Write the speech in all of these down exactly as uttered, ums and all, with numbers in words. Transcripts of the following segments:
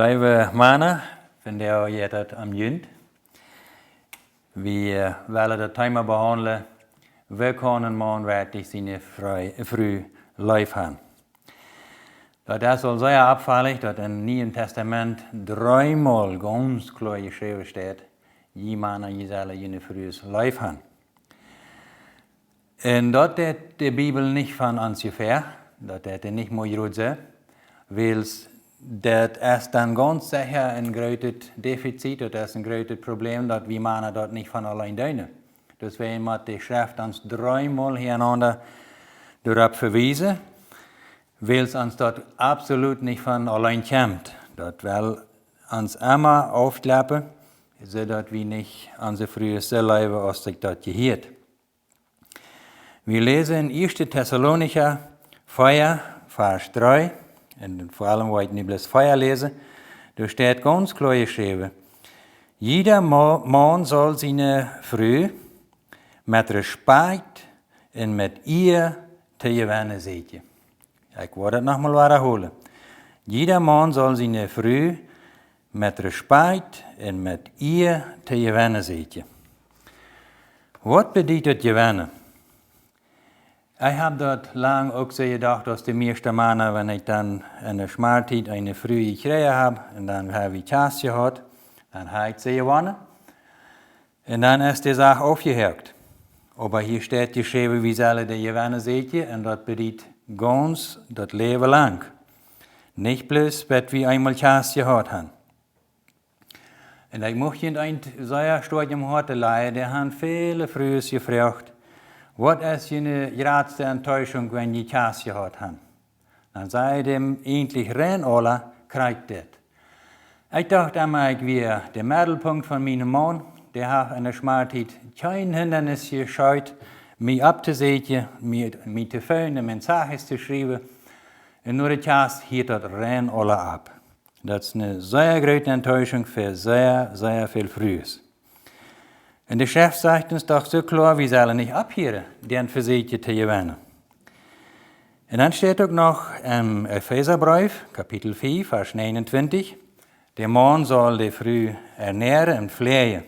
Leewe Mana, vondoag jeit et om junt. Wie, äh, wellen daut Thema behaundlen: Woo kaun een Maun werkjlich siene Fru, Fru leef han? Daut es aul sea oppfaulich, daut em Nieen Tastament dreemol gaunz kloa jeschräwen steit: Jie Mana, jie sellen june Frues leef han. Un daut deit de Bibel nich von ons jefäa, daut deit dee nich mol jrod soo, wiels daut es dan gaunz secha een grootet Defizit, daut es een grootet Problem, daut wie Mana daut nich von auleen doonen. Deswäajen mott de Schreft ons dreemol hinjarenaunda doaropp vewiesen, wiels ons daut absolut nich von auleen kjemt. Daut well ons emma aufkloppen, soo daut wie nich onse Frues soo leewen aus sikj daut jehieet. Wie läsen en ieeschte Tessalonicha vea, Varsch dree, un ver aulem woa ekj nu bloos vea läsen, doa steit gaunz kloa jeschräwen: Jieda Mo-, Maun saul siene Fru met Respakjt un met Ea to jewennen seenen. Ekj woa daut noch mol wadaholen. Jieda Maun saul siene Fru met Respakjt un met Ea to jewennen seenen. Waut bediet daut jewennen? Ekj hab daut lang uk soo jedocht aus de mieeschte Mana, wan ekj dan enne Schmartiet eene Fru jekjräajen hab un dan hab wie Kjast jehaut, dan hab ekj see jewonnen. Un dan es de Sach aufjehoakt. Oba hia steit jeschräwen, wie sellen dee jewennen seenen, un daut bediet gaunz daut Läwen lang. Nich bloos, bat wie eemol Kjast jehaut han. Un ekj mucht junt eent sea stoakj em Hoaten lajen, dee han väle Frues jefroacht: Waut es june jratste Enttäuschunk, wan jie Kjast jehaut han? Dan säden dee eejentlich rein aula krakjt dit: Ekj docht emma, ekj wia de Meddelpunkt von mienen Maun. Dee haft enne Schmartiet kjeen Hindanis jescheut, mie opptosäkjen, mie, mie to phoonen, Mensajes to schriewen. Un no de Kjast hieet daut rein aula opp. Daut es eene sea groote Enttäuschunk fa sea, sea väl Frues. Un de Schreft sajcht ons doch soo kloa, wie sellen nich opphieren, dän Vesäkjen to jewennen. Un dan steit uk noch em Efeesabreef, Kapitel vea, Varsch näajenuntwintich: De Maun saul de Fru ernähren un pflegen.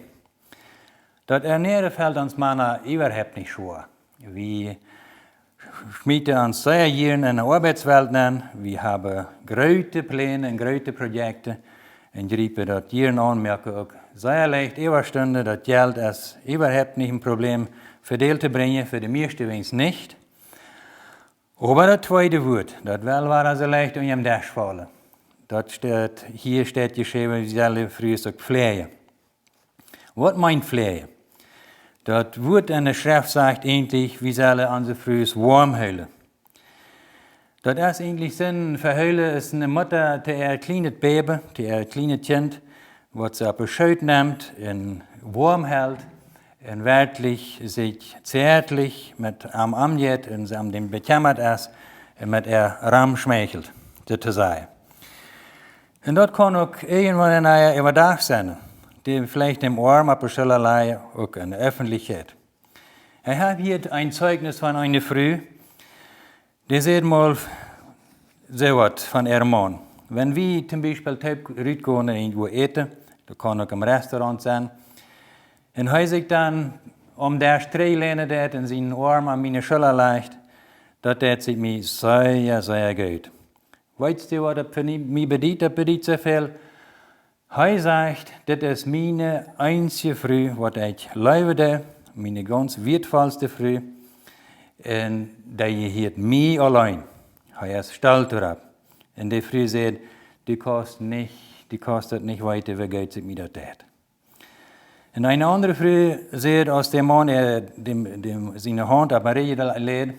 Daut Ernähren felt ons Mana äwahaupt nich schwoa. Wie schmieten ons sea jieren enne Oabeitswelt nenn. Wie haben groote Pläne un groote Projekte un jriepen daut jieren aun, moaken uk sea leicht Äwastunden. Daut Jelt es äwahaupt nich een Problem, fa dee to brinjen, fa de mieeschte weens nich. Oba daut tweede Wuat, daut well wada soo leicht unja dän Desch faulen. Daut steit, hia steit jeschräwen, wie sellen de Frues uk pflegen. Waut meent pflegen? Daut Wuat enne Schreft sajcht eejentlich, wie sellen onse Frues woam hoolen. Daut es eejentlich soo, vehoolen es eene Mutta to äa kjlienet Bäbe, to äa kjlienet Kjint, waut see opp äa Schoot nemt un woam helt un werkjlich sikj zärtlich met am omjeit un sikj om dän bekjemmat es un met äa romschmeichelt, soo to sajen. Un daut kaun uk irjentwan een Ea äwadach sennen, dee veleicht dän Oarm opp de Schulla lajcht, uk enne Effentlichkjeit. Ekj hab hia een Zeichnis von eene Fru, dee säd mol soo waut von äa Maun. Wan wie toom Biespel toop rutgonen un irjentwua äten, daut kaun uk em Restaurant sennen, un hee sikj dan om dän Desch trigj länen deit un sienen Oarm aun miene Schulla lajcht, daut deit sikj mie sea, sea goot. Weetst du, waut daut fa mie, mie bediet? Daut bediet soo väl. Hee sajcht: Dit es miene eensje Fru, waut ekj leewen doo, miene gaunz wieetvollste Fru. Un dee jehieet mie auleen. Hee es stolt doaropp. Un de Fru säd: Du kaust nich, du kaust daut nich weeten, woo goot sikj mie daut deit. Un eene aundre Fru säd, aus de Maun äa dän, dän, siene Haunt opp äa Rigjen läd: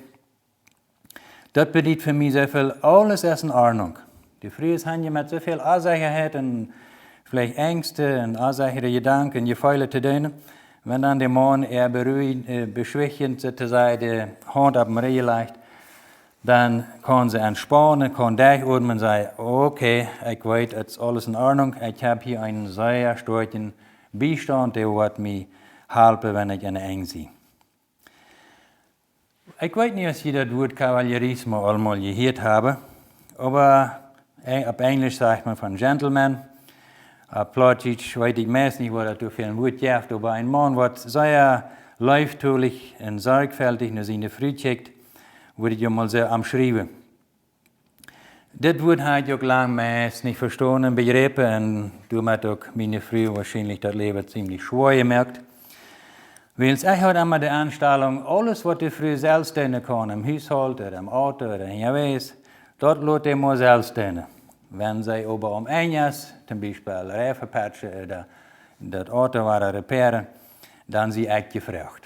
Daut bediet fa mie soo väl, aules es en Ordnunk. De Frues han je met soo väl Onsechaheit un veleicht Enjsten un onsechere Jedanken, Jefeelen to doonen. Wan dan de Maun äa beruhijent, äh, beschwichjent, soo to sajen, de Haunt opp dän Rigjen lajcht, dan kaun see entspanen, kaun derchoamen, sajen: Okay, ekj weet, et es aules en Ordnunk. Ekj hab hia eenen sea stoakjen Biestaunt, dee woat mie halpen, wan ekj enne Enj sie. Ekj weet nich, aus jie daut Wuat Cavalierismo aul mol jehieet haben, oba Eng-, opp Enjlisch sajcht maun von gentleman. Opp Plautdietsch weet ekj meist nich, waut daut fa een Wuat jeft, oba een Maun, waut sea leeftolich un sorjfaltich no siene Fru kjikjt, wudd ekj mol soo omschriewen. Dit Wuat haud ekj uk lang meist nich vestonen un bejräpen un doamet uk miene Fru woarschienlich daut Läwen ziemlich schwoa jemoakt. Wiels ekj haud emma de Enstalunk, aules waut de Fru selfst doonen kaun, em Hushault ooda em Auto ooda unjawäajes, daut lot dee mau selfst doonen. Wan see oba om Enj es, toom Biespel Reifen patschen ooda daut Auto wada reparieren, dan sie ekj jefroacht.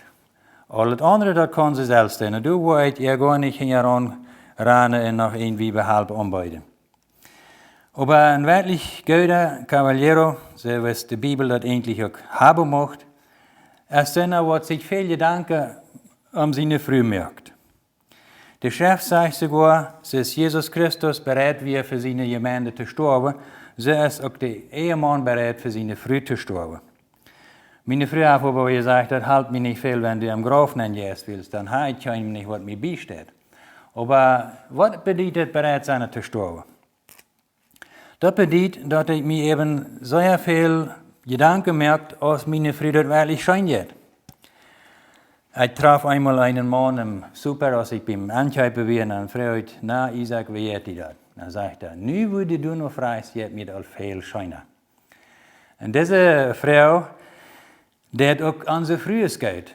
Aul daut aundre, daut kaun see selfst doonen. Doa woa ekj äa goanich hinjaraun ranen un noch irjentwoo Halp aunbeeden. Oba een werkjlich gooda Caballero, soo aus de Bibel daut eejentlich uk haben mucht, es eena, waut sikj väl Jedanken om siene Fru moakt. De Schreft sajcht soogoa, soo aus Jesus Christus bereit wia, fa siene Jemeent to stoawen, soo es uk de Ehemaun bereit, fa siene Fru to stoawen. Miene Fru haft oba jesajcht, daut halpt mie nich väl, wan du em Grauf nenjeist, wiels dan hab ekj kjeenem nich, waut mie biesteit. Oba waut bediet daut, bereit sennen to stoawen? Daut bediet, daut ekj mie äwen sea väl Jedanken moak, aus miene Fru daut werkjlich scheen jeit. Ekj trof eemol eenen Maun em Super, aus ekj biem Enkjeepen wia, un dan fruach ekj: "Na, Isaak, woo jeit die daut?" Dan sajcht hee: "Nu, woo du daut nu fruachst, jeit mie aul väl scheena." Un dise Fru, dee haft uk aun siene Fru jeschekjt.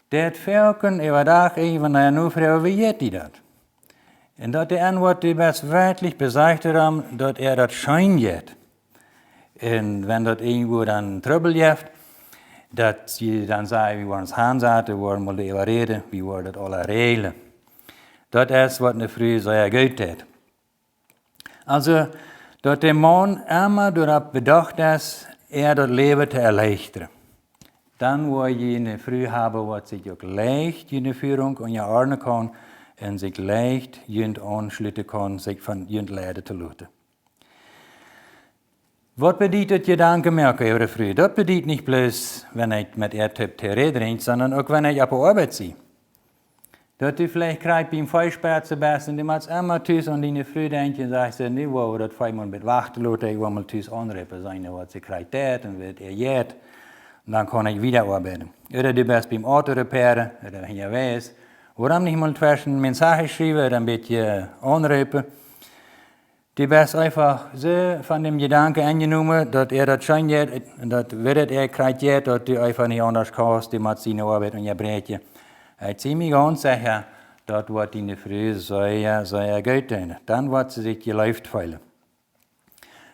Dee haft foaken äwa Dach irjentwan no äa nu fruacht: "Woo jeit die daut?" Un daut de Auntwuat, dee wia werkjlich besorcht doaräwa, daut äa daut scheen jeit. Un wan daut irjentwoo dan Trubbel jeft, daut see dan säd: "Wie woaren ons hansaten, woaren mol doaräwa räden, wie woaren daut aula räajlen." Daut es, waut eene Fru sea goot deit. Aulsoo, daut de Maun emma doaropp bedocht es, äa daut Läwen to erleichtren. Dan woa jie eene Fru haben, waut sikj uk leicht june Fierunk unjaordnen kaun un sikj leicht junt aunschluten kaun, sikj von junt leiden to loten. Waut bediet daut Jedanken moaken äwa de Fru? Daut bediet nich bloos, wan ekj met äa toop Tee drinkj, sonda uk, wan ekj opp de Oabeit sie. Daut du veleicht krakjt biem Feeschplatz best un du motst emma tus aun diene Fru denkjen un sajchst: "Nu woa wie daut Fee mol een bät wachten loten, ekj woa mol tus aunriepen, seenen waut see krakjt deit un woo et äa jeit. Dan kaun ekj wieda oabeiden." Ooda du best biem Auto reparieren ooda unjawäajes. Wuarom nich mol tweschen Mensagen schriewen ooda een bät aunriepen? Du best eefach soo von däm Jedanken aunjenomen, daut äa daut scheen jeit, daut woo et äa krakjt jeit, daut du eefach nich aundasch kaust, du motst siene Oabeit unjabräakjen. Ekj sie mie gaunz secha, daut woat diene Fru sea, sea goot doonen. Dan woat see sikj jeleeft feelen.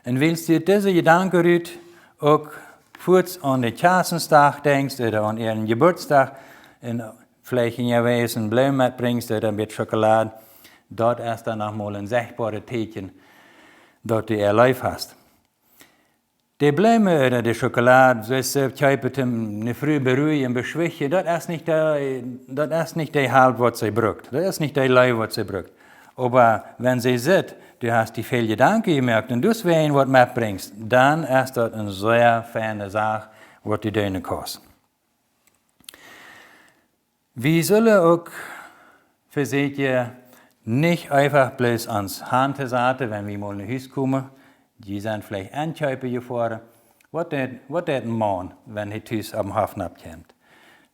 Un wiels du ut dise Jedanken rut uk fuaz aun de Kjastdach denkjst ooda aun äaren Jeburtsdach un veleicht unjawäajes eene Bloom metbrinjst ooda een bät Schokolad, daut es dan noch mol een sechtboaret Teakjen, daut du äa leef hast. De Bloomen ooda de Schokolad, soo aus see kjeepen, om eene Fru beruijen un beschwichtjen, daut es nich de, daut es nich de Halp, waut see brukt. Daut es nich de Leew, waut see brukt. Oba wan see sitt, du hast die väl Jedanken jemoakt un du weinich waut metbrinjst, dan es daut eene sea feine Sach, waut du doonen kaust. Wie sellen uk vesieekjen, nich eefach bloos ons han to saten, wan wie mol no Hus komen. Dee sent veleicht enkjeepen jefoaren. Waut deit, waut deit een Maun, wan hee tus oppem Hoff nopp kjemt?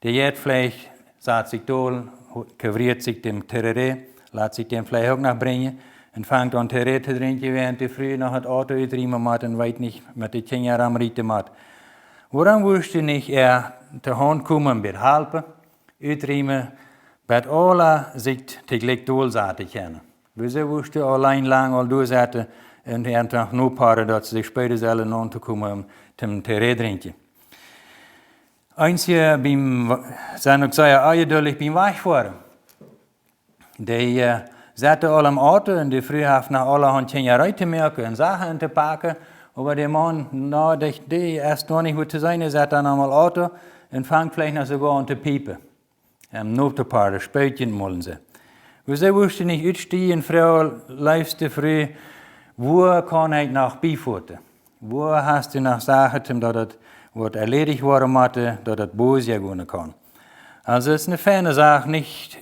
Dee jeit veleicht, sat sikj dol, ho-, kewieet sikj däm Tereré, lat sikj däm veleicht uk noch brinjen un fangt aun Tereré to drinkjen, wäarent de Fru noch daut Auto utriemen mott un weet nich, met de Kjinja romrieten mott. Wuarom wurscht du nich äa to Haunt komen, een bät halpen, utriemen, bat aula sikj toojlikj dol saten kjennen? Wuarom wurscht du auleen lang aul doa sitten un äant noch nopoaren, daut see sikj späden sellen auntokomen, om Tereré drinkjen? Eenje biem, sent uk sea onjedullich biem Wajchfoaren. Dee, äh, sitten aul em Auto un de Fru haft noch aulahaunt Kjinja reed to moaken un Sachen to packen, oba de Maun, na, dee, dee es noch nich goot to seenen, sitt dan aum Auto un fangt veleicht noch soogoa aun to piepen. Em Notenpaar, Spökjen molen see. Wuarom wurscht du nich utstiejen, Fru, leefste Fru, wua kaun ekj noch biefoten? Wua hast du noch Sachen, om daut et woat erledigt woaren motten, daut et bosja gonen kaun? Aulsoo, et es eene feine Sach, nich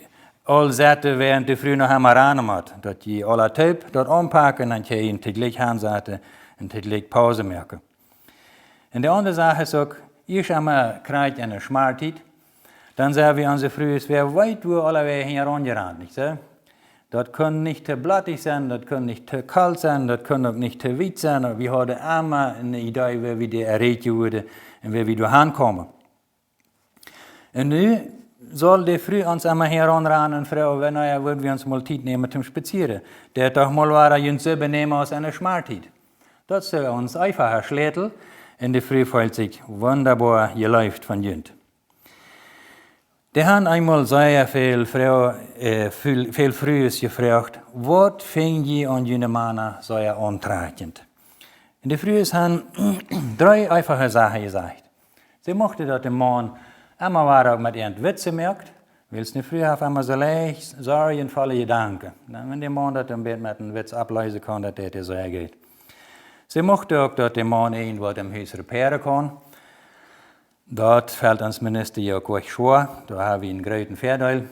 aul sette, wäarent de Fru noch emma ranen mott. Daut jie aula toop daut aunpaken un jie junt toojlikj hansaten un toojlikj Paus moaken. Un de aundre Sach es uk, ieescht emma krakjt enne Schmartiet, dan sent wie onse Frues, wäa weet wua, aulawäajen hinjaraun jerant, nich soo? Daut kunn nich too blottich sennen, daut kunn nich too kolt sennen, daut kunn uk nich too wiet sennen. Wie hauden emma eene Idee, woo wie dee erreichen wudden un woo wie doa hankomen. Un nu saul de Fru ons emma hinjaraun ranen un froagen, wanea wudden wie ons mol Tiet nämen toom spazieren. Deit doch mol wada junt soo benämen aus enne Schmartiet. Daut es ons eenfacha Schlätel un de Fru feelt sikj wundaboa jeleeft von junt. Dee han eemol sea väl Fru, äh, väl, väl Frues jefroacht: "Waut finjen jie aun june Mana sea auntrakjent?" Un de Frues han dree eenfache Sachen jesajcht. See muchten, daut de Maun emma wada uk met an Witze moakt, wiels de Fru haft emma soo leicht sorjvolle Jedanken. Dan, wan de Maun daut een bät met een Witz aufleesen kaun, daut deit am sea goot. See muchten uk, daut de Maun irjentwaut em Hus reparieren kaun. Daut felt ons Minister jo uk schwoa. Doa ha wie eenen grooten Väadeel.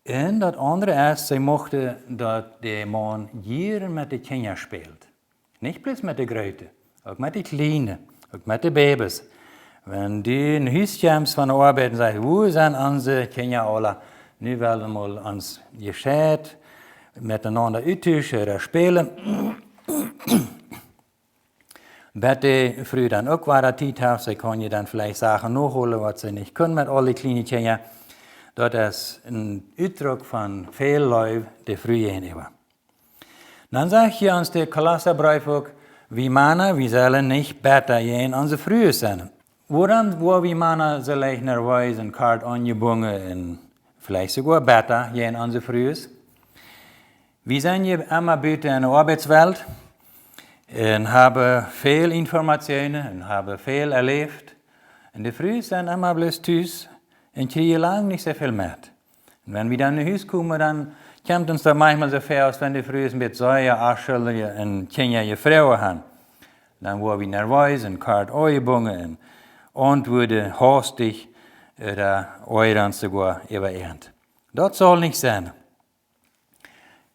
Un daut aundre es, see muchten, daut de Maun jieren met de Kjinja spält. Nich bloos met de Groote, uk met de Kjliene, uk met de Babys. Wan du no Hus kjemst von de Oabeit un sajchst: "Wua sent onse Kjinja aula? Nu well wie mol ons jescheit metenaunda uttuschen ooda spälen." Bat de Fru dan uk wada Tiet haft, see kaun je dan veleicht Sachen noholen, waut see nich kunn met aule kjliene Kjinja. Daut es een Utdruck von väl Leew de Fru jäajenäwa. Dan sajcht hia ons de Kolossabreef uk: "Wie Mana, wie sellen nich betta jäajen onse Frues sennen." Wuarom woa wie Mana soo leicht nerwees un kort aunjebungen un veleicht soogoa betta jäajen onse Frues? Wie sent je emma buten enne Oabeitswelt un haben väl Informationen un haben väl erläft. Un de Frues sent emma bloos tus un kjrieen lang nich soo väl met. Un wan wie dan no Hus komen, dan kjemt ons daut maunchmol soo väa, aus wan de Frues een bät sea aschuldijen un Kjinja jefroagen han. Dan woa wie nerwees un kort aunjebungen un auntwuaden haustich ooda oajren soogoa äwa äant. Daut saul nich sennen.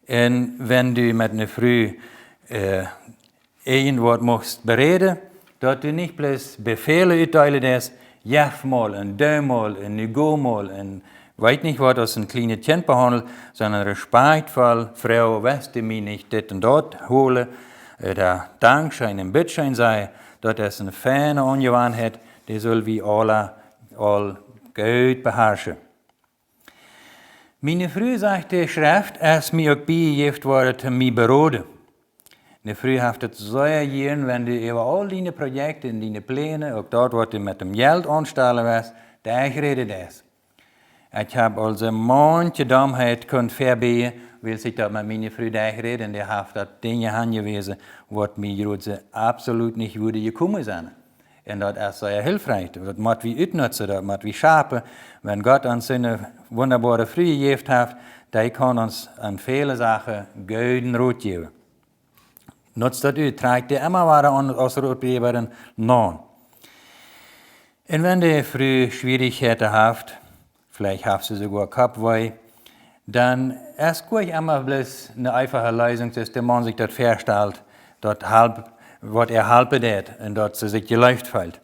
Un wan du met eene Fru, äh, irjentwaut muchst beräden, daut du nich bloos Befäle utdeelen deist: "Jeff mol un doo mol un nu go mol" un weet nich waut, aus een kjlienet Kjint behaundelt, sonda respakjtvoll froagen: "Woascht du mie nich dit un daut holen?" ooda "Dankscheen" un "Bittescheen" sajen. Daut es eene fiene Aunjewanheit, dee sell wie aula aul goot beharschen. Miene Fru, sajcht de Schreft, es mie uk biejejäft worden, toom mie beroden. De Fru haft et sea jieren, wan du äwa aul diene Projekten un diene Pläne, uk daut, waut du met däm Jelt aunstalen woascht, derchräden deist. Ekj hab aulsoo maunche Domheit kunt vebiejen, wiels ekj daut met miene Fru derchräd, un dee haft daut Dinja aunjewäsen, waut mie jrod soo absolut nich wudden jekomen sennen. Un daut es sea hilfreich. Daut mott wie utnutzen, daut mott wie schapen. Wan Gott ons soone wundaboare Fru jejäft haft, dee kaun ons aun väle Sachen gooden Rot jäwen. Nutz daut ut, trakj dee emma wada aun aus Rotjäwerin aun. Un wan de Fru Schwierichkjeiten haft, veleicht haft see soogoa Koppwee, dan es nich emma bloos eene eenfache Leesunk, soo aus de Maun sikj daut vestalt, daut halpt, waut äa halpen deit un daut see sikj jeleeft feelt.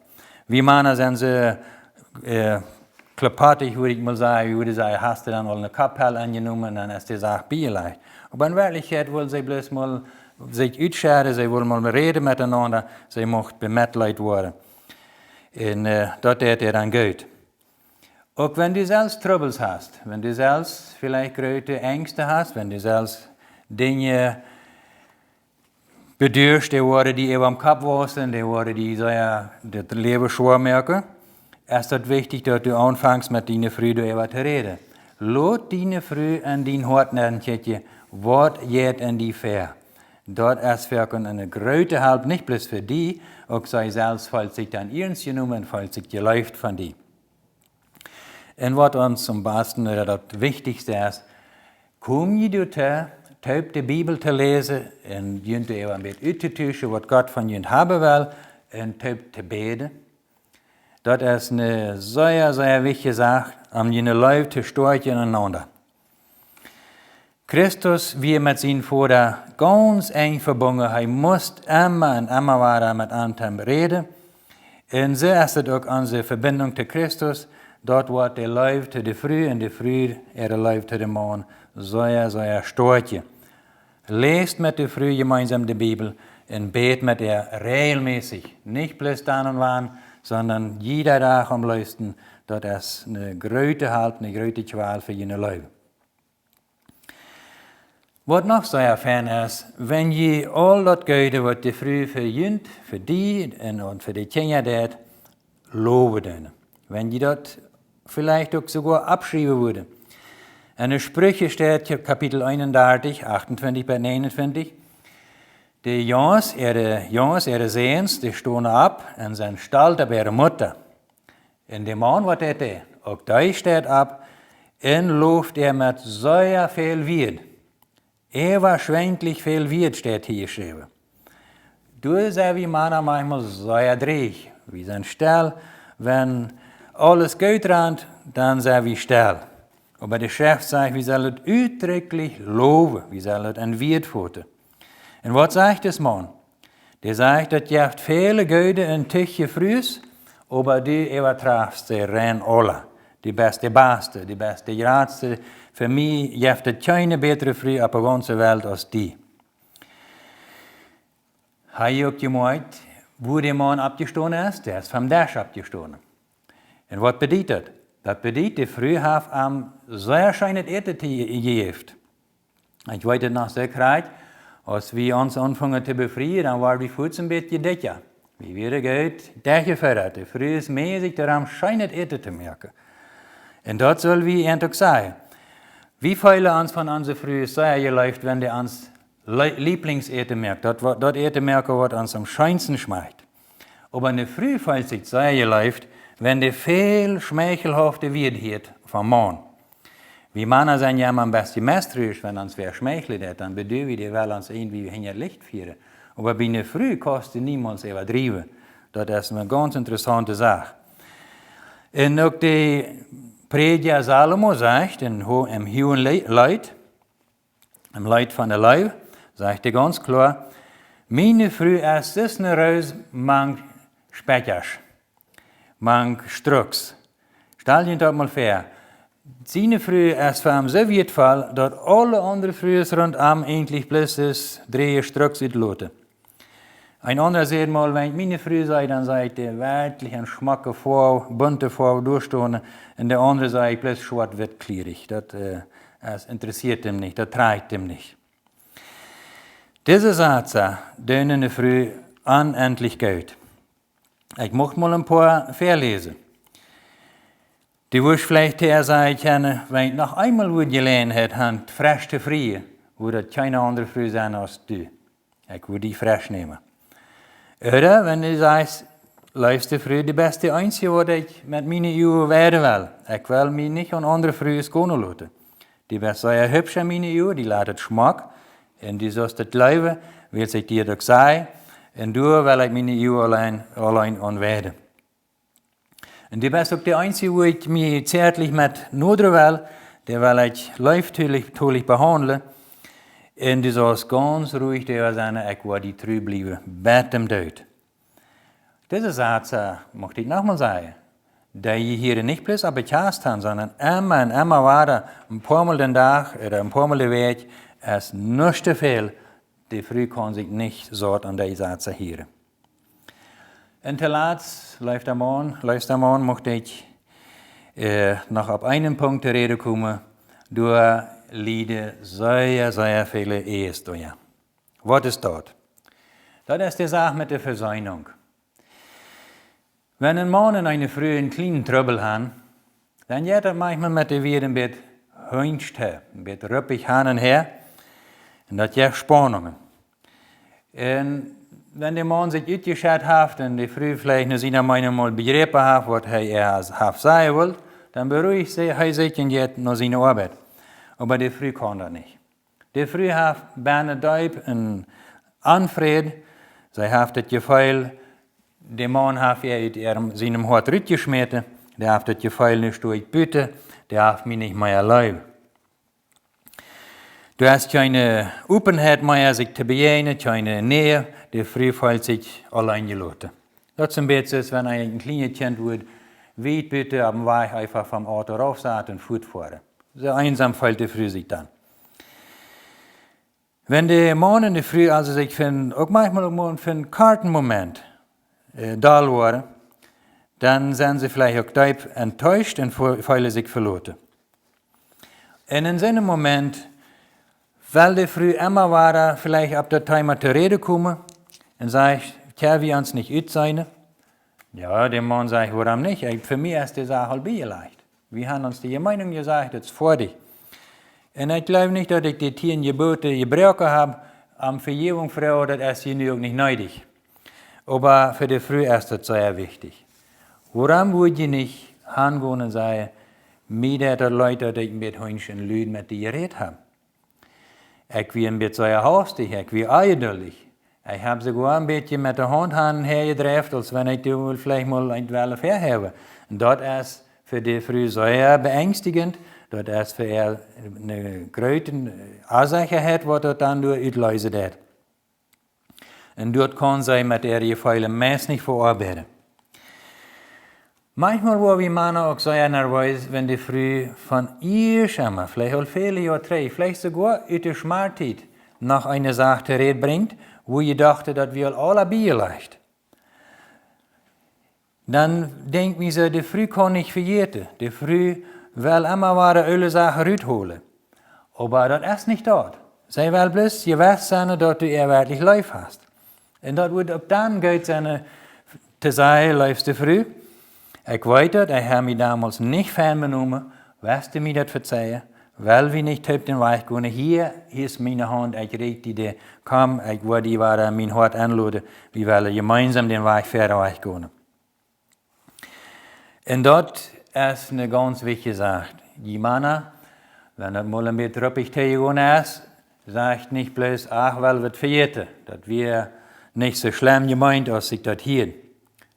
Wie Mana sent soo, äh, kloppatich, wudd ekj mol sajen, wie wudden sajen: "Hast du dan aul eene Koppell aunjenomen?" Dan es de Sach biejelajcht. Oba en Werkjlichkjeit well see bloos mol sikj utschedden, see well mol räden metenaunda, see mucht bemetleet woaren. Un, äh, daut deit äa dan goot. Uk wan du selfst Trubbels hast, wan du selfst veleicht groote Enjsten hast, wan du selfst Dinja beduascht, dee woaren die äwa dän Kopp wausen, dee woaren die sea daut Läwen schwoa moaken, es daut wichtich, daut du aunfangst met diene Fru doaräwa to räden. Lot diene Fru en dien Hoat nenkjikjen, waut jeit en die väa. Daut es werkjlich eene groote Help, nich bloos fa die, uk see selfst feelt sikj dan iernst jenomen un feelt sikj jeleeft von die. Un waut ons aum basten, ooda daut wichtichste es, kom jie doatoo, toop de Bibel to läsen un junt doaräwa een bät uttotuschen, waut Gott von junt haben well, un toop to bäden. Daut es eene sea, sea wichtje Sach, om june Leew to stoakjen enaunda. Christus wia met sienen Voda gaunz enj vebungen. Hee must emma un emma wada met am räden. Un soo es et uk onse Vebinjunk to Christus. Doa woat de Leew to de Fru un de Fru äare Leew to dän Maun sea, sea stoakj. Läst met de Fru jemeensam de Bibel un bät met äa räajelmässich. Nich bloos dan un wan, sonda jieda Dach aum leefsten. Daut es eene groote Help, eene groote Kjwal fa june Leew. Waut noch sea fein es, wan jie aul daut Goode, waut de Fru fa junt, fa die un, un fa de Kjinja deit, lowen doonen. Wan jie daut veleicht uk soogoa aufschriewen wudden. En de Spricha steit, Kapitel eenundartich, achtuntwintich bat näajenuntwintich: De Junges, äare, Junges, äare Säns, dee stonen opp un sent stolt opp äare Mutta. Un de Maun, waut deit dee? Uk dee steit opp un loft äa met sea väl Wieed. Äwaschwendlich väl Wieed steit hia jeschräwen. Doa sent wie Mana maunchmol sea dreich. Wie sent stell, wan aules goot rant, dan sent wie stell. Oba de Schreft sajcht, wie sellen daut utdrekjlich lowen, wie sellen daut en Wieed foten. Un waut sajcht dis Maun? Dee sajcht, daut jeft väle goode un tüchje Frues, oba du äwatrafst see rein aula. Du best de baste, du best de jratste. Fa mie jeft et kjeene bätre Fru opp de gaunze Welt aus die. Hab jie uk jemoakjt, woo de Maun oppjestonen es? Dee es vom Desch oppjestonen. Un waut bediet daut? Daut bediet, de Fru haft am sea scheenet Äten jejäft. Ekj weet et noch soo krakjt, aus wie ons aunfungen to befrieen, dan wieren wie fuaz een bät dikja. Wie wieren goot derchjefeadat. De Frues mäajen sikj doaromm, scheenet Äten to moaken. Un daut sell wie an uk sajen. Wie feelen ons von onse Frues sea jeleeft, wan dee ons Le-, Lieblingsäten moakt. Daut, wa-, daut Äten moaken, waut ons aum scheensten schmakjt. Oba eene Fru feelt sikj sea jeleeft, wan dee väl schmeichelhafte Wieed hieet vom Maun. Wie Mana sent jo emma een bät mestriesch, wan ons wäa schmeichlen deit, dan bedoel wie, dee well ons irjentwoo hinjat Licht fieren. Oba bie eene Fru kaust du niemols äwadriewen. Daut es eene gaunz interessaunte Sach. Un uk de Prädja Salomo sajcht en ho-, em hiewen Le-, Leet, em Leet von de Leew, sajcht hee gaunz kloa: Miene Fru es aus eene Roos mank Spetjasch, mank Struks. Stal die daut mol väa. Siene Fru es fa am soo wieetvoll, daut aule aundre Frues runtom eejentlich bloos aus dreeje Struks utloten. Een aundra säd mol, wan ekj miene Fru see, dan see ekj dee werkjlich en schmocke Foaw, bunte Foaw doastonen. Un de aundre see ekj bloos schwoat-witt kjlierich. Daut, äh, daut interessieet am nich, daut trakjt am nich. Dise Sätze doonen eene Fru onendlich goot. Ekj mucht mol een poa väaläsen. Du wurscht veleicht hia sajen kjennen, wan ekj noch eemol wudd Jeläajenheit han, fresch to frieen, wudd daut kjeene aundre Fru sennen aus du. Ekj wudd die fresch nämen. Ooda wan du sajchst, leefste Fru, du best de eensje, waut ekj met miene Uagen weiden well. Ekj well mie nich aun aundre Frues gonen loten. Du best sea hübsch en miene Uagen, du latst schmock. Un du saust daut jleewen, wiels ekj die daut uk saj. Un doa well ekj miene Uagen auleen, auleen aun weiden. Un du best uk de eensje, wua ekj mie zärtlich met nodren well, dee well ekj leeftolich, tolich behaundlen. Un du saust gaunz ruhich doaräwa sennen, ekj woa die tru bliewen, bat dän Doot. Dise Sätze, äh, mucht ekj noch mol sajen, dee jie hia nich bloos opp de Kjast han, sonda emma un emma wada, een poa mol dän Dach ooda een poa mol de Wäakj, es nuscht to väl. De Fru kaun sikj nich saut aun dee Sätze hieren. Un toolatst, leefsta Maun, leefsta Maun, mucht ekj, äh, noch opp eenen Punkt to räden komen, doa lieden sea, sea väle Ehen doaderch. Waut es daut? Daut es de Sach met de Vesöhnunk. Wan een Maun un eene Fru een kjlienen Trubbel han, dan jeit daut maunchmol met de Wieed een bät hunjsch, een bät ruppich han un häa. Un daut jeft Spaunungen. Un wan de Maun sikj utjeschat haft un de Fru veleicht no siene Meenunk mol bejräpen haft, waut hee äa haft sajen wullt, dan beruicht see, hee sikj un jeit no siene Oabeit. Oba de Fru kaun daut nich. De Fru haft bennen deep een Onfräd. See haft daut Jefeel, de Maun haft äa ut äa, sienem Hoat rutjeschmäten. Dee haft daut Jefeel, nu sto ekj buten. Dee haft mie nich mea leef. Du hast kjeene Openheit mea, sikj to bejäajnen, kjeene Nähe, de Fru feelt sikj auleen jeloten. Daut es een bät soo aus wan een kjlienet Kjint wudd wiet buten opp dän Wajch eefach vom Auto rauf saten un fuatfoaren. Soo eensom feelt de Fru sikj dan. Wan de Maun un de Fru aulsoo sikj fa, uk maunchmol uk mau fa een korten Moment, äh, doll woaren, dan sent see veleicht uk deep enttäuscht un fe-, feelen sikj veloten. Un en soon Moment well de Fru emma wada veleicht opp daut Thema to räden komen un sajcht: "Kjenn wie ons nich utseenen?" Jo, de Maun sajcht: "Wuarom nich? Ekj, fa mie es de Sach aul biejelajcht. Wie haben ons de Meenunk jesajcht, daut es foadich. Un ekj jleew nich, daut ekj de tieen Jeboten jebroaken hab, om Vejäwunk froagen, daut es hia nu uk nich needich." Oba fa de Fru es daut sea wichtich. Wuarom wudd jie nich hangonen un sajen: "Mie deit daut leet, daut ekj met Hunsch un Lüd met die jerät hab. Ekj wia een bät sea haustich, ekj wia onjeduldich. Ekj hab soogoa een bät met de Haunt han un her jedreft, aus wan ekj die wull veleicht mol eent wellen vehäwen." Daut es fa de Fru sea beängstigend, daut es fa äa eene groote Onsechaheit, waut daut dan doa utleesen deit. Un daut kaun see met äare Jefeelen meist nich veoabeiden. Maunchmol woa wie Mana uk sea nerwees, wan de Fru von ieescht emol, veleicht aul väle Joa trigj, veleicht soogoa ut de Schmarttiet, noch eene Sach to räden brinjt, wua jie dochten, daut wia aul aula biejelajcht. Dan denkj mie soo, de Fru kaun nich vejäten. De Fru well emma wada aule Sachen rutholen. Oba daut es nich daut. See well bloos jewess sennen, daut du äa werkjlich leef hast. Un daut wudd uk dan goot sennen, äh, to sajen: "Leefste Fru, ekj weet daut, ekj hab mie donmols nich fein benomen, west du mie daut vezeien, well wie nich toop dän Wajch gonen. Hia, hia es miene Haunt, ekj rieekj die dee, komm, ekj woa die wada mien Hoat enloden, wie wellen jemeinsam dän Wajch wieda wajch gonen." Un daut es eene gaunz wichtje Sach. Jie Mana, wan daut mol een bät ruppich tojegonen es, sajcht nich bloos: "Ach, well wie daut vejäten. Daut wia nich soo schlemm jemeent, aus ekj daut hieed."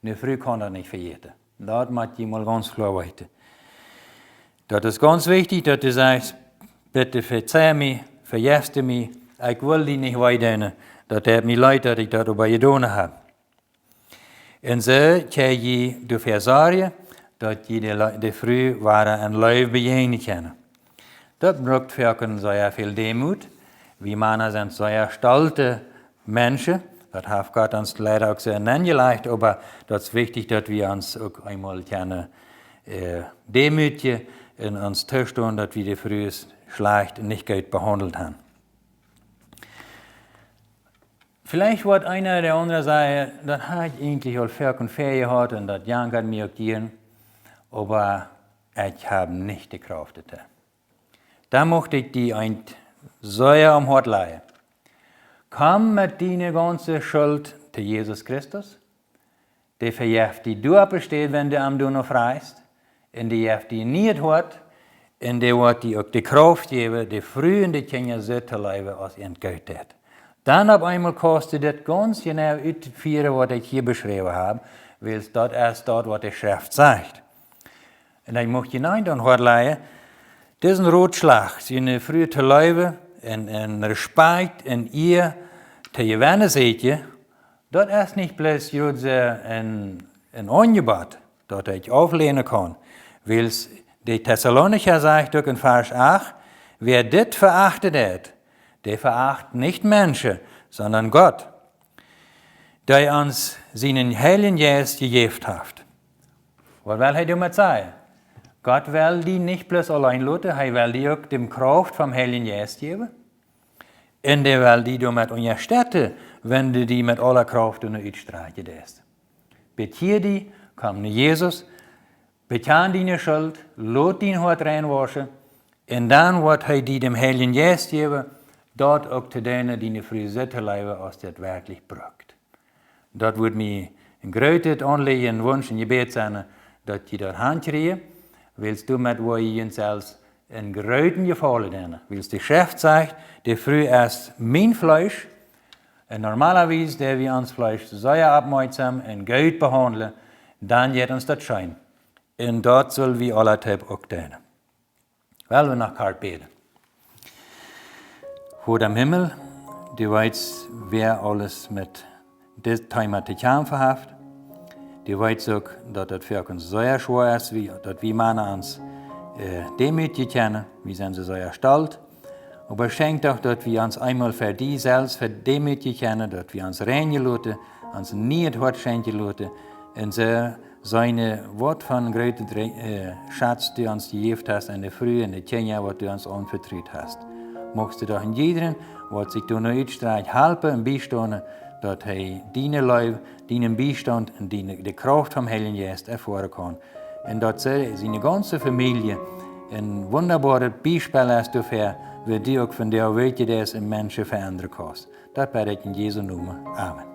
Eene Fru kaun daut nich vejäten. Daut mott jie mol gaunz kloa weeten. Daut es gaunz wichtich, daut du sajchst: "Bitte vezei mie, vejeft mie, ekj well die nich wee doonen, daut deit mie leet, daut ekj daut oba jedonen hab." Un soo kjenn jie doafäa sorjen, daut jie de Le-, de Fru wada en Leew bejäajnen kjennen. Daut brukt foaken sea väl Deemoot. Wie Mana sent sea stolte Menschen. Daut haft Gott ons leida uk soo nenjelajcht, oba daut es wichtich, daut wie ons uk eemol kjennen, äh, deemootjen un ons toostonen, daut wie de Frues schlajcht un nich goot behaundelt haben. Veleicht woat eena ooda de aundra sajen: "Daut hab ekj eejentlich aul foaken väajehaut un daut jankat mie uk hia, oba ekj hab nich de Krauft doatoo." Dan mucht ekj die eent sea aum Hoat lajen. Komm met diene gaunze Schult to Jesus Christus. Dee vejeft die doa opp de Städ, wan du am doano frajchst. Un dee jeft die een nieet Hoat. Un dee woat die uk de Krauft jäwen, de Fru un de Kjinja soo to leewen, aus an goot deit. Dan opp eemol kaust du dit gaunz jeneiw utfieren, waut ekj hia beschräwen hab, wiels daut es daut, waut de Schreft sajcht. Un ekj mucht june eent aum Hoat lajen, disen Rotschlach, siene Fru to leewen un, un Respakjt un Ea to jewennen, seet jie, daut es nich bloos jrod een, een Aunjebott, daut ekj auflänen kaun. Wiels de Tessalonicha sajcht uk en Varsch acht: "Wäa dit verachten deit, dee veracht nich Menschen, sondern Gott, dee ons sienen Heiljen Jeist jejäft haft." Waut well hee doamet sajen? Gott well die nich bloos auleen loten, hee well die uk de Krauft vom Heiljen Jeist jäwen. Un dee well die doamet unjastetten, wan du die met aule Krauft doano utstrakjen deist. Bekjia die, komm no Jesus, bekjan diene Schult, lot dien Hoat rein wauschen, un dan woat hee die dän Heiljen Jeist jäwen, daut uk to doonen, diene Fru soo to leewen, aus daut werkjlich brukt. Daut wudd mie een grootet Aunlieen, Wunsch un Jebäd sennen, daut jie daut hankjrieen, wiels doamet woa jie junt selfst een grooten Jefaulen doonen. Wiels de Schreft sajcht: "De Fru es mien Fleesch." Un normalerwies, dee wie ons Fleesch sea oppmoakjsom un goot behaundlen, dan jeit ons daut scheen. Un daut sull wie aule toop uk doonen. Well wie noch kort bäden. Voda em Himmel, du weetst, wäa aules met dit Thema to kjamfen haft. Du weetst uk, daut daut fa ons sea schwoa es, daut wie Mana ons deemootjen kjennen. Wie sent soo sea stolt. Oba schenkj doch, daut wie ons eemol fa die selfst deemootjen kjennen, daut wie ons rein loten, ons een nieet Hoat schenkjen loten, un soo seenen, waut fa groote Schatz du ons jejäft hast, un de Fru un de Kjinja, waut du ons aunvetrut hast. Muchst du doch en jiedren, waut sikj doano utstrakjt, halpen un biestonen, daut hee diene Leew, dienen Biestaunt un de Krauft vom Heiljen Jeist erfoaren kaun, un daut see siene gaunze Famielje een wundaboaret Biespel es doafäa, woo du uk von dee Wäaj deist un Menschen veendren kaust. Daut bäd ekj en Jesu Nomen. Amen.